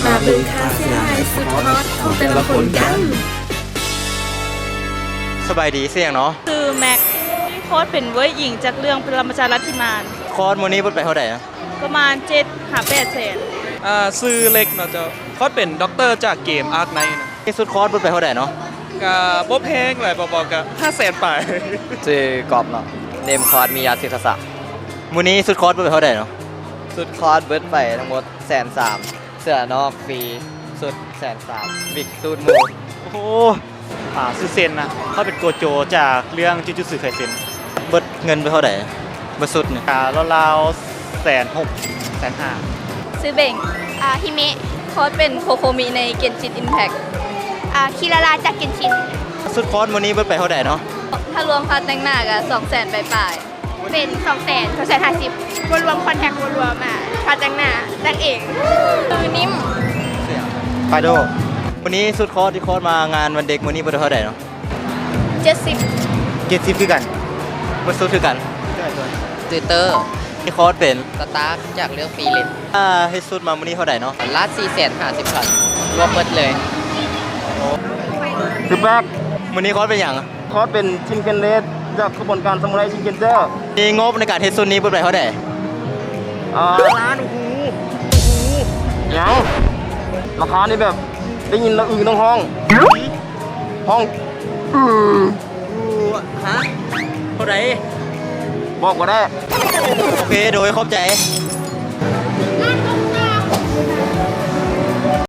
ມາເບິ່ງຄ່າເສຍຫາຍສຸດຮອດຂອງແຕ່ລະຄົນກັນ. ສະບາຍດີ, ຊື່ຫຍັງເນາະ? ຊື່ແມັກ. ຄອດເປັນເວີຍອີງຈາກເລື່ອງປະມາຈານລັດທິມານ. ຄອດມື້ນີ້ເບິດໄປເທົ່າໃດ? ປະມານເຈັດຫາແປດແສນ. ອ່າ ຊື່ເລັກເນາະເຈົ້າ, ຄອດເປັນດັອກເຕີຈາກເກມອາກໄນນະ. ທີ່ສຸດຄອດເບິດໄປເທົ່າໃດເນາະ? ກະບໍ່ແພງຫຼາຍ, ເບົາໆກະຫ້າແສນປາຍ. ຊື່ກອບເນາະ, ເນມຄອດ ມີຍາສິດທະສະ. ມື້ນີ້ສຸດຄອດເບິດໄປເທົ່າໃດເນາະ? ສຸດຄອດເບິດໄປທັງໝົດແສນສາມ. ເສື້ອນອກຟຣີ ຊຸດແສນສາມ ວິກຕູດໝູ. ໂອ້ໂຫ. ອ່າ ຊື່ເຊັນນະ, ເຂົາເປັນໂກໂຈຈາກເລື່ອງຈູຈູສືໄຄເຊັນ. ເບິດເງິນໄປເທົ່າໃດ ເບິດຊຸດນີ້? ກະລາວໆແສນຫົກ ແສນຫ້າ. ຊື່ເບັງ. ອ່າ ຫິເມະ, ຄອດເປັນໂຄໂຄມິໃນເກັນຊິນອິມແພັກ. ອ່າ ຄິລາລາຈາກເກັນຊິນ. ສຸດຄອດມື້ນີ້ເບິດໄປເທົ່າໃດເນາະ? ຖ້າລວມຄ່າແຕ່ງໜ້າກະສອງແສນປາຍໆ. ເປັນສອງແສນ ສອງແສນຫ້າສິບ ບໍ່ລວມຄອນແທັກ ບໍ່ລວມ ອ່າ ຄ່າແຕ່ງໜ້ານາງເອກ. ຊື່ນິມ. ປາໂດ. ມື້ນີ້ສຸດຄອດທີ່ຄອດມາງານວັນເດັກມື້ນີ້ເບິດເທົ່າໃດເນາະ? ເຈັດສິບ. ເຈັດສິບຄືກັນ, ເບິດຊຸດຄືກັນ. ຈື່ເຕີ. ທີ່ຄອດເປັນ ສະຕາກ ຈາກເລື່ອງຟຣີເລັນ. ອ່າ ເຮັດຊຸດມາມື້ນີ້ເທົ່າໃດເນາະ? ລາດສີ່ແສນຫ້າສິບພັນ ລວມເບິດເລີຍ. ຊື່ແປັກ. ມື້ນີ້ຄອດເປັນຫຍັງ? ຄອດເປັນຊິງເກັນເລດ ຈາກຂະບວນການສະມູໄນຊິງເກັນເຈີ. ມີງົບໃນການເຮັດຊຸດນີ້ເບິດໄປເທົ່າໃດ? ອ່າ ລ້ານ. ໂອ້ໂຫ ໂອ້ໂຫ ຫຍັງ? ລາຄານີ້ແບບໄດ້ຍິນລະອຶງທັງຫ້ອງ ຫ້ອງ ອື ຮະ? ເທົ່າໃດ? ບອກບໍ່ໄດ້. ໂອເຄ ໂດຍ ຂອບໃຈ.